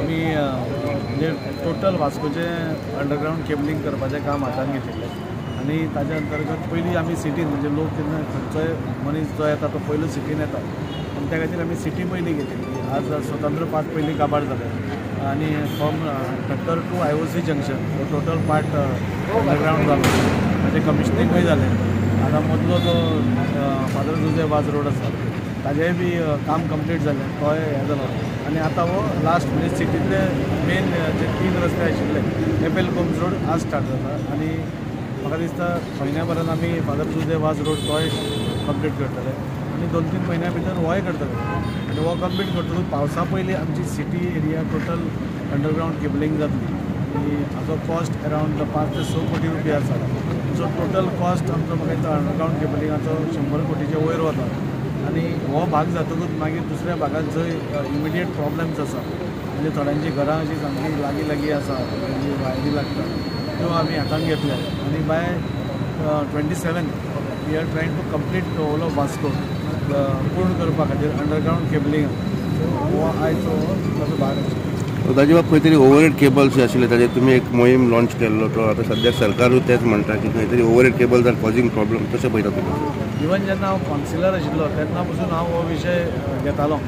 आमी म्हणजे total वास्कोचे underground cabling करपाचें काम हातान घेतिल्लें आनी ताच्या अंतर्गत पयलीं आमी सिटीन म्हणजे लोक केन्ना खंयचोय मनीस जो येता तो पयलो सिटीन येता आनी त्या खातीर आमी सिटी पयलीं घेतिल्ली. आज स्वतंत्र पार्ट पयलीं काबार जालें आनी from Thattar to IOC junction हो टोटल पार्ट अंडरग्रावंड जालो, म्हणजे कमिशनिंगूय जालें. आतां मदलो जो फादर जुझे वाज रोड आसा ताजेंय बी काम कंप्लीट जालें, तोय हें जालो. आनी आतां हो लास्ट म्हणजे सिटींतले मेन जे 3 रस्ते आशिल्ले एपेल गोम्स रोड आज स्टार्ट जाता आनी म्हाका दिसता म्हयन्या भरान आमी फादर जुझे वाज रोड तोय कंप्लीट करतले आनी 2-3 म्हयन्या भितर होय करतले. आनी हो कंप्लीट करतकूच पावसा पयलीं आमची city area total underground cabling जातली आनी हाचो कॉस्ट अरावंड 5 ते 6 कोटी रुपया आसा. सो टोटल कॉस्ट आमचो म्हाका दिसता अंडरग्रावंड केबलिंगाचो 100 कोटीचे वयर वता. आनी हो भाग जातकूच मागीर दुसऱ्या भागात जंय इमिडिएट प्रॉब्लम्स आसा म्हणजे थोड्यांची घरां अशीं सामकी लागीं लागीं आसा, म्हणजे वायरी लागता, त्यो आमी हातान घेतल्या. आनी by 27 we are trying to complete the whole of Vasco पूर्ण करपा खातीर अंडरग्रावंड केबलिंग. सो हो आयचो ताजो भाग आशिल्लो. ताजे बाब खंय तरी ओवरहेड केबल्स जे आशिल्ले ताजेर तुमी एक मोहीम लॉन्च केल्लो, तो आतां सद्याक सरकारूय तेंच म्हणटा की खंय तरी overhead cables are causing problem, कशें पळयता तुमी? इवन जेन्ना हांव कावन्सिलर आशिल्लो तेन्ना पसून हांव हो विशय घेतालो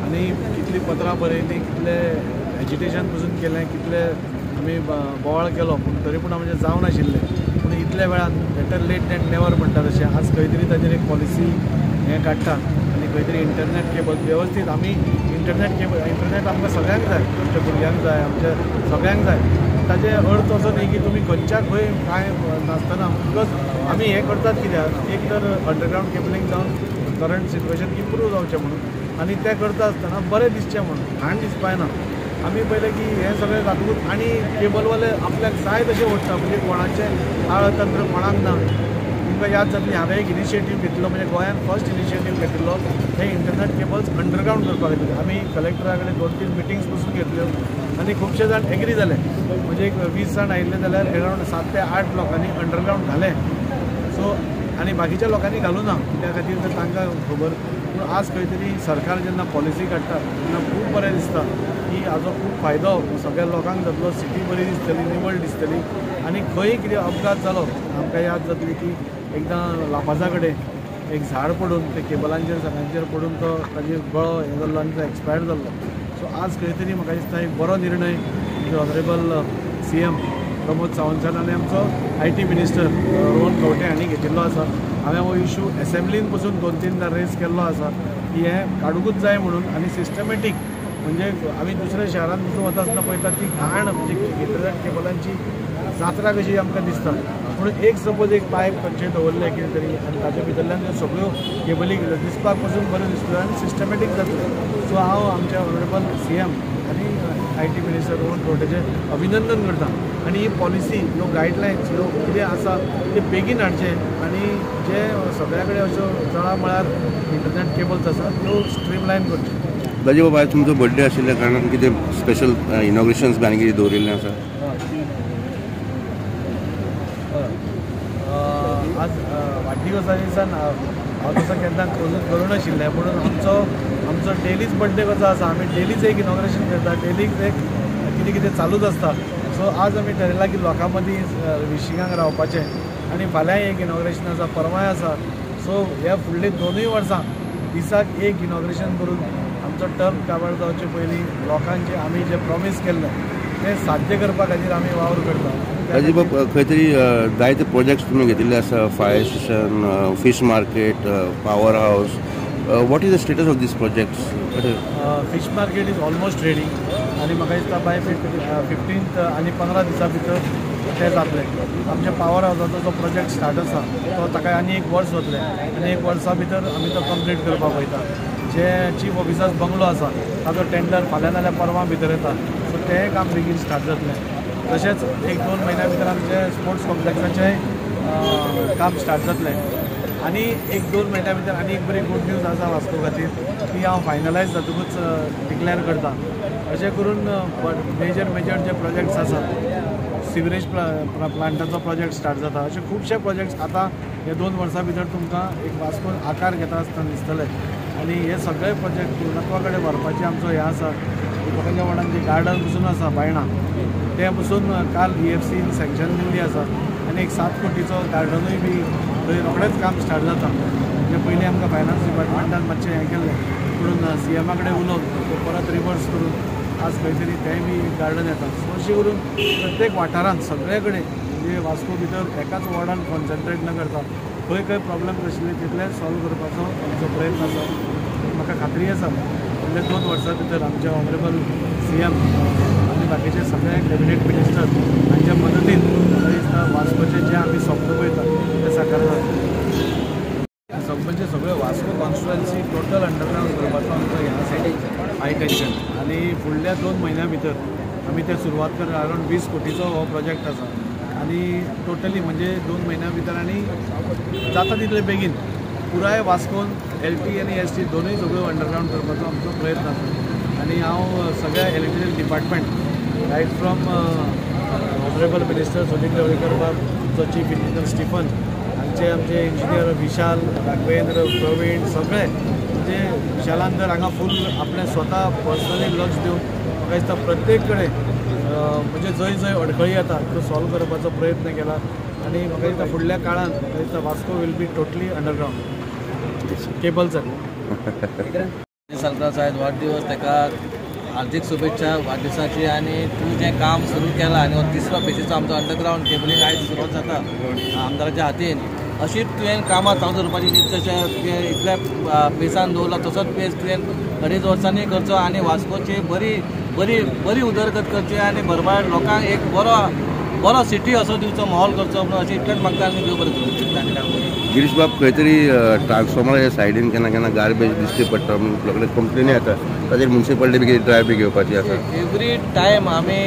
आनी कितलीं पत्रां बरयलीं, कितले एजिटेशन पसून केलें, कितले आमी बोवाळ केलो, पूण तरी पूण आमचें जावनाशिल्लें. पूण इतल्या वेळान बेटर लेट दॅन नेवर म्हणटा तशें आज खंय तरी ताजेर एक पॉलिसी हें काडटा आनी खंय तरी इंटरनेट केबल वेवस्थीत आमी इंटरनेट केबल, इंटरनेट आमकां सगळ्यांक जाय, आमच्या भुरग्यांक जाय, आमच्या सगळ्यांक जाय. ताजे अर्थ असो न्ही की तुमी खंयच्या खंय कांय नासतना, बिकॉज आमी हें करतात कित्याक, एक तर अंडरग्रावंड केबलिंग जावन करंट सिट्युएशन इम्प्रूव जावचें म्हणून आनी तें करता आसतना बरें दिसचें म्हणून, घाण दिसपाना. आमी पळयलें की हें सगळें जातकूच आनी केबलवाले आपल्याक जाय तशें ओडटा, म्हणजे कोणाचें आळतंत्र कोणाक ना. तुमकां याद जातली हांवें एक इनिशिएटीव घेतिल्लो, म्हणजे गोंयांत फर्स्ट इनिशिएटीव घेतिल्लो हे इंटरनेट केबल्स अंडरग्रावंड करपा खातीर. आमी कलेक्टरा कडेन 2-3 मिटिंग्स पसून घेतल्यो आनी खुबशे जाण एग्री जाले, म्हणजे एक 20 जाण आयिल्ले जाल्यार अरावंड 7 ते 8 लोकांनी अंडरग्रावंड घालें. सो आनी बाकीच्या लोकांनी घालूं ना त्या खातीर तर तांकां खबर. पूण आज खंय तरी सरकार जेन्ना पॉलिसी काडटा तेन्ना खूब बरें दिसता की हाजो खूब फायदो सगळ्या लोकांक जातलो, सिटी बरी दिसतली, निवळ दिसतली. आनी खंय कितें अपघात जालो आमकां याद जातली की एकदां लापाजा कडेन एक झाड पडून ते केबलांचेर सगळ्यांचेर पडून तो ताजेर गळो हें जाल्लो आनी तो एक्सपायर जाल्लो. सो आज खंय तरी म्हाका दिसता एक बरो निर्णय honourable CM Pramod Sawant sir आनी आमचो IT minister Rohan Khaunte हांणी घेतिल्लो आसा. हांवें हो इशू एसेंब्लीन पसून 2-3 रेज केल्लो आसा की हें काडुंकूच जाय म्हणून. आनी सिस्टमॅटीक म्हणजे आमी दुसऱ्या शहरांत पसून वता आसतना पळयता ती घाण म्हणजे इंटरनेट केबलांची जात्रा कशी आमकां दिसता. पूण एक सपोज एक पायप खंयचें दवरलें कितें तरी आनी ताच्या भितरल्यान त्यो सगळ्यो केबली दिसपाक पसून बऱ्यो दिसतल्यो आनी सिस्टमॅटीक जातलें. सो हांव आमच्या ऑनरेबल CM आनी IT minister Rohan खंवटेचें अभिनंदन करता आनी ही पॉलिसी ह्यो गायडलायन्स ह्यो कितें आसा ते बेगीन हाडचें आनी जे सगळ्या कडेन अश्यो जळा मळार इंटरनेट केबल्स आसा त्यो स्ट्रीमलायन करच्यो. दाजी बाबा, आयज तुमचो बर्थडे आशिल्ल्या कारणान कितें स्पेशल इनॉग्रेशन्स बी आनी कितें दवरिल्लें आसा? आज वाडदिवसा दिसान हांव तसो केन्ना करूं नाशिल्लें, पूण आमचो डेलीच बर्थडे कसो आसा, आमी डेलीच एक इनॉग्रेशन करता, डेलीच एक कितें कितें चालूच आसता. सो आज आमी ठरयलां की लोकां मदीं विशिंगाक रावपाचें आनी फाल्यांय एक इनॉग्रेशन आसा, परवांय आसा. सो ह्या फुडले 2 वर्सां दिसाक एक इनॉग्रेशन करून आमचो टर्म काबार जावचे पयलीं लोकांचे आमी जे प्रॉमीस केल्लें तें साध्य करपा खातीर आमी वावर करता. ताजी बाब, खंय तरी जायते प्रोजेक्ट्स तुमी घेतिल्ले आसा, fire station, fish market, power house, what is the status of these projects? Fish market is almost ready आनी म्हाका दिसता बाय 15th आनी 15 दिसां भितर तें जातलें. आमच्या पावर हावसाचो जो प्रोजेक्ट स्टार्ट आसा तो ताका आनी 1 वर्स वतलें आनी 1 वर्सा भितर आमी तो कंप्लीट करपाक पळयता. जे चीफ ऑफिसर्स बंगलो आसा ताजो टेंडर फाल्यां नाल्यार परवां भितर येता, सो तेंय काम बेगीन स्टार्ट जातलें. तशेंच 1-2 म्हयन्या भितर आमचें स्पोर्ट्स कॉम्प्लेक्साचें काम स्टार्ट जातलें. आनी 1-2 म्हयन्या भितर आनी एक बरी गूड न्यूज आसा वास्को खातीर ती हांव फायनलायज जातकूच डिक्लेअर करता. अशें करून मेजर मेजर जे प्रोजेक्ट्स आसात, सिवरेज प्लांटाचो प्रोजेक्ट स्टार्ट जाता, अशे खुबशे प्रोजेक्ट्स आतां हे 2 वर्सां भितर तुमकां एक वास्कोन आकार घेता आसतना दिसतले. आनी हे सगळे प्रोजेक्ट पूर्णत्वा कडेन व्हरपाचें आमचो हें आसा. लोकांच्या वॉर्डान जे गार्डन पसून आसा बायणा तें पसून काल EFCन सँक्शन दिल्ली आसा आनी एक 7 कोटीचो गार्डनूय बी थंय रोखडेंच काम स्टार्ट जाता. म्हणजे पयलीं आमकां फायनान्स डिपार्टमेंटान मातशें हें केल्लें पूण CMA कडेन उलोवन तो परत रिवर्स करून आज खंय तरी तेंय बी गार्डन येता. सो अशें करून प्रत्येक वाठारांत सगळे कडेन म्हणजे वास्को भितर एकाच वॉर्डान कॉन्सन्ट्रेट न करता खंय खंय प्रॉब्लम आशिल्ले तितले सॉल्व करपाचो आमचो प्रयत्न आसा. म्हाका खात्री आसा फुडल्या 2 वर्सां भितर आमचे ऑनरेबल CM आनी बाकीचे सगळे कॅबिनेट मिनिस्टर हांच्या मदतीन म्हाका दिसता वास्कोचें जें आमी स्वप्न पळयता तें साकार जातलें. म्हणजे सगळे वास्को कॉन्स्टिट्युएन्सी टोटल अंडरग्रावंड करपाचो आमचो हें आसा हाय टेन्शन आनी फुडल्या 2 म्हयन्या भितर आमी ते सुरवात करता. अरावंड 20 कोटीचो हो प्रोजेक्ट आसा आनी टोटली म्हणजे 2 म्हयन्या भितर आनी जाता तितले बेगीन पुराय वास्कोन LT आनी ST दोनूय सगळ्यो अंडरग्रावंड करपाचो आमचो प्रयत्न आसा. आनी हांव सगळ्या electrical department right from honourable minister Sudin Dhavalikar बाब, आमचो चीफ इंजिनियर स्टिफन, आमचे आमचे इंजिनियर विशाल, राघवेंद्र, प्रवीण सगळे म्हणजे विशालान तर हांगा फूल आपलें स्वता पर्सनली लक्ष दिवन म्हाका दिसता प्रत्येक कडेन म्हणजे जंय जंय अडखळी येता त्यो सॉल्व करपाचो प्रयत्न केला आनी म्हाका दिसता फुडल्या काळान म्हाका दिसता Vasco will be totally underground cable. सरकार आयज वाडदिवस, ताका हार्दिक शुभेच्छा वाडदिवसाची. आनी तूं जें काम सुरू केलां आनी हो तिसरो फेजीचो आमचो अंडरग्रावंड केबलिंग आयज सुरवात जाता आमदाराच्या हातीन, अशीच तुवें कामां चालू दवरपाची जशें तुवें इतल्या पेसान दवरला तसोच पेस तुवें 2.5 वर्सांनी करचो आनी वास्कोची बरी बरी बरी उदरगत करची आनी भरभाट लोकांक एक बरो बरो सिटी असो दिवचो माहोल करचो म्हणून अशें इतलेंच मागता आनी देव बरें करूं. गिरीश बाब, खंय तरी ट्रान्सफॉर्मराच्या सायडीन केन्ना केन्ना गार्बेज दिश्टी पडटा म्हणून लोकांक कंप्लेनी येता, ताचेर म्युनिसिपालिटी बी कितें ड्रायव्ह बी घेवपाची आसा? एवरी टायम आमी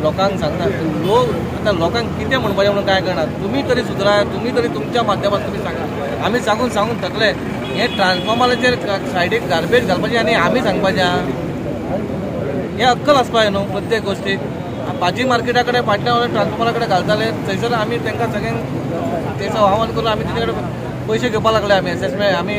लोकांक सांगता, लोक आतां लोकांक कितें म्हणपाचें म्हणून कांय कळना. तुमी तरी सुदराय, तुमी तरी तुमच्या माध्यमांत तुमी सांगा. आमी सांगून सांगून थकले. हे ट्रान्सफॉर्मराचेर सायडीक गार्बेज घालपाचें आनी आमी सांगपाचें हें अक्कल आसपा जाय न्हू प्रत्येक गोश्टीक. भाजी मार्केटा कडेन फाटल्या ट्रान्सफॉर्मरा कडेन घालताले, थंयसर आमी तांकां सगळ्यांक तेचो आव्हान करून आमी तेचे कडेन पयशे घेवपाक लागले. आमी एसेसमेंट आमी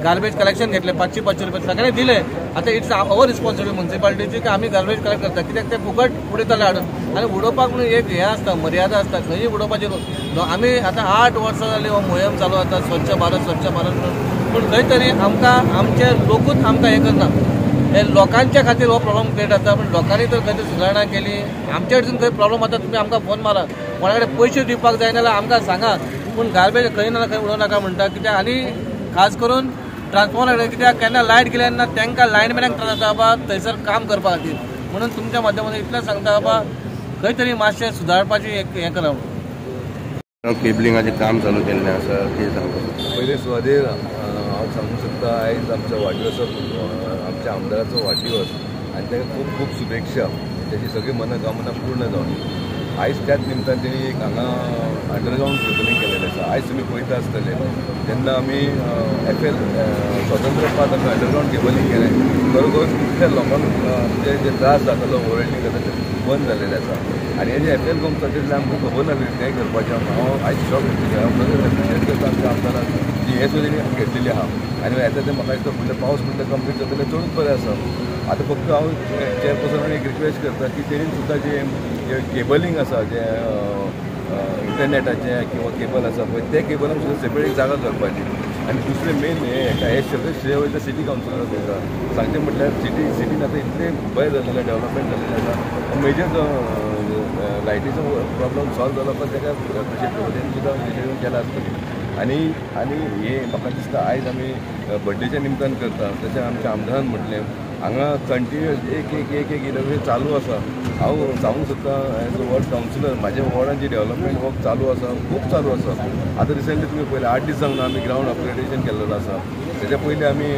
गार्बेज कलेक्शन घेतले 500-500 रुपये सगळ्यांनी दिले. आतां it's our responsibility म्युनिसिपालिटीची की आमी गार्बेज कलेक्ट करता, कित्याक ते फुकट उडयताले हाडून. आनी उडोवपाक म्हणून एक हें आसता, मर्यादा आसता, खंयी उडोवपाची न्हू. आमी आतां 8 वर्सां जालीं हो मोहीम चालू आसा स्वच्छ भारत स्वच्छ भारत म्हणून, पूण खंय तरी आमकां आमचे लोकूच आमकां हें करना. हे लोकांच्या खातीर हो प्रॉब्लम क्रिएट जाता, पूण लोकांनी तर खंय तरी सुदारणा केली. आमच्या कडसून खंय प्रॉब्लम जाता तुमी आमकां फोन मारा, कोणा कडेन पयशे दिवपाक जाय जाल्यार आमकां सांगा, पूण गार्बेज खंय ना खंय उडोवं नाका म्हणटा. कित्याक आनी खास करून ट्रान्सफॉर्मर कित्याक केन्ना लायट गेली तेन्ना तांकां लायनमॅनाक त्रास जाता बाबा थंयसर काम करपा खातीर. म्हणून तुमच्या माध्यमांतून इतलें सांगता बाबा खंय तरी मातशें सुदारपाची एक हें करा. केबलिंगाचें काम चालू केल्लें आसा तें सांगता. पयले सुवातेर हांव सांगूंक शकता आयज आमच्या वाडदिवसाक आमच्या आमदाराचो वाडदिवस आनी ताका खूब खूब शुभेच्छा, ताची सगळी मनोकामना पूर्ण जावन. आयज त्याच निमतान तेणी एक हांगा अंडरग्रावंड केबलिंग केलेलें आसा. आयज तुमी पळयता आसतले तेन्ना आमी FL स्वतंत्र पात आमी अंडरग्रावंड केबलिंग केलें. खरोखर कितल्या लोकांक म्हणजे जे त्रास जातालो ओवरहेडिंग जाता ते बंद जाल्लेलें आसा. आनी हे जे FL गोमसाचेर आमकां खबर नासली तें करपाचें. हांव आयज शॉक जालें. हांव खरें एप्रिशिएट करता आमच्या आमदाराक जी हे सुद्दां तेणी घेतलेली आसा. आनी येता तें म्हाका दिसता फुडले पावस म्हणटा कंप्लीट जातलें चडूच बरें आसा. आतां फक्त हांव चेअरपर्सनाक एक रिक्वेस्ट करता की तेणी सुद्दां जें केबलिंग आसा, जें इंटरनेटाचें किंवा केबल आसा पळय ते केबलांक सुद्दां सेपरेट एक जागा करपाची. आनी दुसरें मेन हें सगळें श्रेय वयता सिटी कावन्सिलाक वयता. सांगचें म्हटल्यार सिटीन आतां इतलें बरें जालेलें, डेवलपमेंट जालेलें आसा. मेजर लायटीचो प्रॉब्लम सॉल्व जालो पण ताका एप्रिशिएट करता, तेणी सुद्दां इनिशिएटीव केलां आसतलें. आनी आनी हे म्हाका दिसता आयज आमी बड्डेच्या निमतान करता. तशें आमच्या आमदारान म्हटलें हांगा कंटिन्युअस एक एक एक एक इनोवेशन चालू आसा. हांव सांगूंक सोदता एज अ वॉर्ड कावन्सिलर म्हाज्या वॉर्डान जी डेवलपमेंट वर्क चालू आसा खूब चालू आसा. आतां रिसंटली तुमी पयलें 8 दीस जावन आमी ग्रावंड अपग्रेडेशन केल्लेलो आसा. तेच्या पयलीं आमी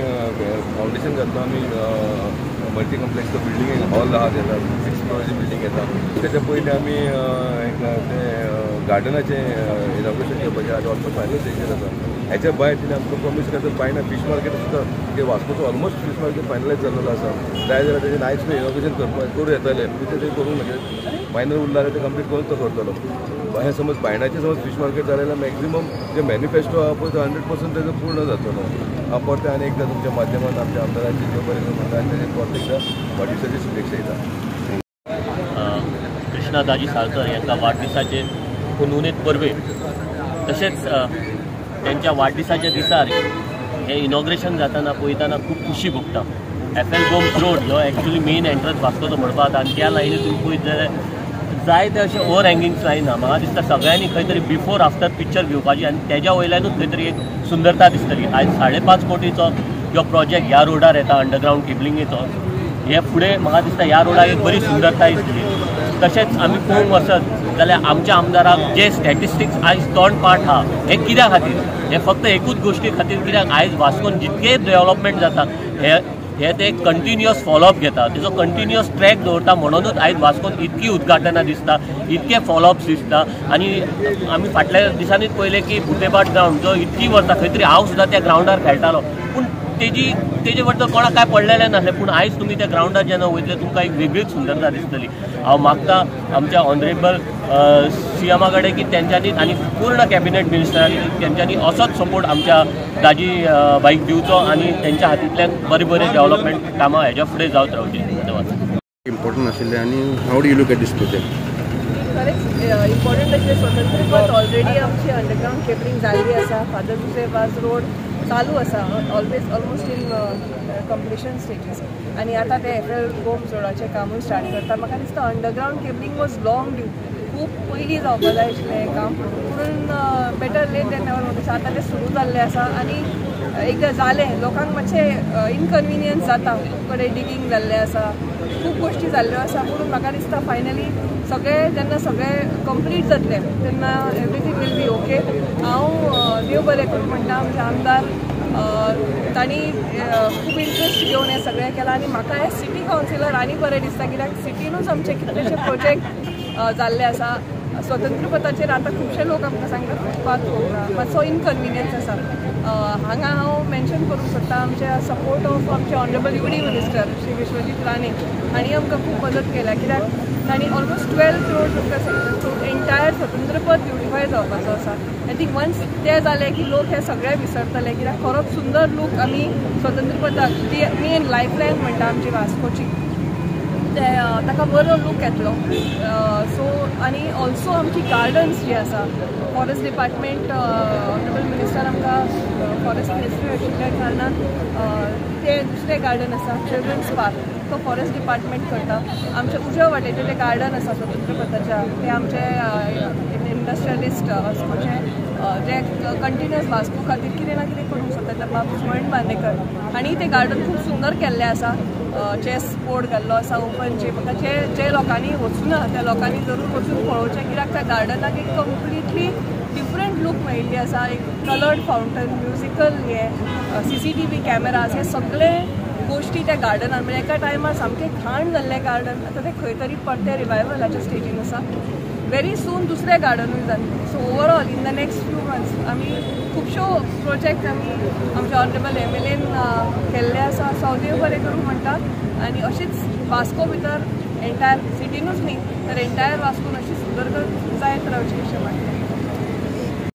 फावंडेशन घातलो आमी मल्टी कॉम्प्लेक्सचो बिल्डींग हॉल आहा तेका 6 फ्लोराची बिल्डींग येता. तेच्या पयलीं आमी एक तें गार्डनाचें इनॉग्रेशन करपाचें आतां ऑलमोस्ट फायनल स्टेजीर आसा. हेच्या भायर तिणें आमकां प्रॉमीस करता बायना फीश मार्केट सुद्दां की वास्कोचो ऑलमोस्ट फीश मार्केट फायनलायज जाल्लो आसा. जाय जाल्यार तेजें आयज सुद्दां इनॉग्रेशन करपाक करूं येतालें, पूण तें करूंक ना, मायनर उरला जाल्यार तें कंप्लीट करून तो करतलो. हें समज बायणाचें समज फीश मार्केट जालें जाल्यार मॅक्झिमम जे मॅनिफेस्टो आहा पळय तो 100% तेजो पूर्ण जातलो. हांव परतें आनी एकदां तुमच्या माध्यमान आमच्या आमदारांचे देव बरें करूं म्हणटा आनी तेजे परत एकदां वाडदिसाची शुभेच्छा दिता. कृष्णा दाजी साळकर यांका वाडदिसाचे हुनहुनीत परबे, तशेंच त्यांच्या वाडदिसाच्या दिसार हे इनॉग्रेशन जाताना पळयतना खूब खुशी भोगता. एफ एल गोम्स रोड ह्यो एक्चुअली मेन एंट्रन्स वास्कोचो म्हणपा जाता आनी त्या लायनी तुमी पळयत जाल्यार जायते अशे ओवर हँगिंग्स लायन आहा. म्हाका दिसता सगळ्यांनी खंय तरी बिफोर आफ्टर पिक्चर घेवपाची आनी तेज्या वयल्यानूच खंय तरी एक सुंदरता दिसतली. आयज 5.5 कोटीचो जो प्रोजेक्ट ह्या रोडार येता अंडरग्रावंड केबलिंगेचो, हे फुडें म्हाका दिसता ह्या रोडाक एक बरी सुंदरताय दिसतली. तशेंच आमी पळोवंक वचत जाल्यार आमच्या आमदाराक जे स्टॅटिस्टिक्स आयज तोंड पाठ आहा हे कित्या खातीर, हे फक्त एकूच गोश्टी खातीर कित्याक आयज वास्कोन जितके डेव्हलपमेंट जाता हे ते कंटिन्युअस फॉलोअप घेता, तेजो कंटिन्युअस ट्रॅक दवरता, म्हणूनच आयज वास्कोन इतकी उद्घाटनां दिसता, इतके फॉलोअप्स दिसता. आनी आमी फाटल्या दिसांनीच पळयलें की बुटेभाट ग्रावंड जो इतकी वर्सां खंय तरी हांव सुद्दां त्या ग्रावंडार खेळटालो, पूण तेजे बद्दल कोणाक कांय पडलेलें नासलें, पूण आयज तुमी त्या ग्रावंडार जेन्ना वयतले तुमकां एक वेगळीच सुंदरता दिसतली. हांव मागता आमच्या ऑनरेबल सीएमा कडेन की तेंच्यांनी आनी पूर्ण कॅबिनेट मिनिस्टरांनी तेंच्यांनी असोच सपोर्ट आमच्या दाजी बाईक दिवचो आनी तेंच्या हातींतल्यान बरें बरें डेव्हलपमेंट कामां हेज्या फुडें जावत रावची. धन्यवाद. इम्पॉर्टंट आशिल्लें आनी how do you look at this project? खरेंच इम्पॉर्टंट आशिल्लें. स्वतंत्र पथ ऑलरेडी आमची अंडरग्रावंड केबलिंग जाल्ली आसा, फादर जुसेफ वाज रोड चालू आसा, always almost in completion stages, आनी आतां ते एफ एल गोम्स रोडाचें कामूय स्टार्ट करता. म्हाका दिसता underground cabling was long due, खूब पयलीं जावपा जाय आशिल्लें हें काम, पूण बेटर लेट दॅन नेवर म्हणटा. आतां तें सुरू जाल्लें आसा आनी एकदां जालें लोकांक मातशें इनकन्विनियन्स जाता, खूब कडेन डिगींग जाल्लें आसा, खूब गोश्टी जाल्ल्यो आसा, पूण म्हाका दिसता फायनली सगळें जेन्ना सगळें कंप्लीट जातलें तेन्ना एवरीथींग will be okay. हांव देव बरें करूं म्हणटा आमचे आमदार तांणी खूब इंट्रस्ट घेवन हें सगळें केलां आनी म्हाका एज सिटी कावन्सिलर आनी बरें दिसता कित्याक सिटीनूच आमचे कितलेशे प्रोजेक्ट जाल्ले आसा. स्वतंत्र पथाचेर आतां खुबशे लोक आमकां सांगता फुटपाथ ना, मातसो इनकन्विनियन्स आसा. हांगा हांव मेन्शन करूंक सोदता आमच्या सपोर्ट ऑफ आमचे honourable UD minister Shri Vishwajit Rane हांणी आमकां खूब मदत केल्या, कित्याक तांणी ऑलमोस्ट 12 crores आमकां सँक्शन एंटायर स्वतंत्र पथ ब्युटिफाय जावपाचो आसा. I think once तें जालें की लोक हे सगळे विसरतले, कित्याक खरोच सुंदर लूक आमी स्वतंत्र पथाक ती मेन लायफलायन म्हणटा आमची वास्कोची, ते ताका बरो लूक येतलो. सो आनी ऑल्सो आमची गार्डन्स जी आसा, फॉरेस्ट डिपार्टमेंट ऑनरेबल मिनिस्टर आमकां फॉरेस्ट मिनिस्टर आशिल्ल्या कारणान ते दुसरें गार्डन आसा चिल्ड्रन्स पार्क, तो फॉरेस्ट डिपार्टमेंट करता. आमच्या उजव्या वाटेचें जें गार्डन आसा स्वतंत्र पथाच्या ते आमचे इंडस्ट्रियलिस्ट वास्कोचे जे कंटिन्युअस वास्को खातीर कितें ना कितें करूंक सोदता, बाब सुमण बांदेकर हांणी तें गार्डन खूब सुंदर केल्लें आसा. चॅस बोर्ड घाल्लो आसा ओपन जे म्हाका जे जे लोकांनी वचूना त्या लोकांनी जरूर वचून पळोवचें, कित्याक त्या गार्डनाक एक कंप्लिटली डिफरंट लूक मेळिल्ली आसा. एक कलर्ड फावंटन, म्युजिकल हे CCTV cameras, हे सगळे गोश्टी त्या गार्डनान म्हणजे एका टायमार सामकें घाण जाल्लें गार्डन आतां तें खंय तरी परतें रिवायवलाच्या स्टेजीन आसा. वेरी सून दुसरें गार्डनूय जातलें. So overall in the next few months आमी खुबश्यो प्रोजेक्ट आमी आमच्या ऑनरेबल MLAन केल्ले आसा. सो हांव देव बरें करूं म्हणटा आनी अशीच वास्को भितर एंटायर सिटीनूच न्ही तर एंटायर वास्कोन अशी सुंदर जायत रावची अशें म्हणटा.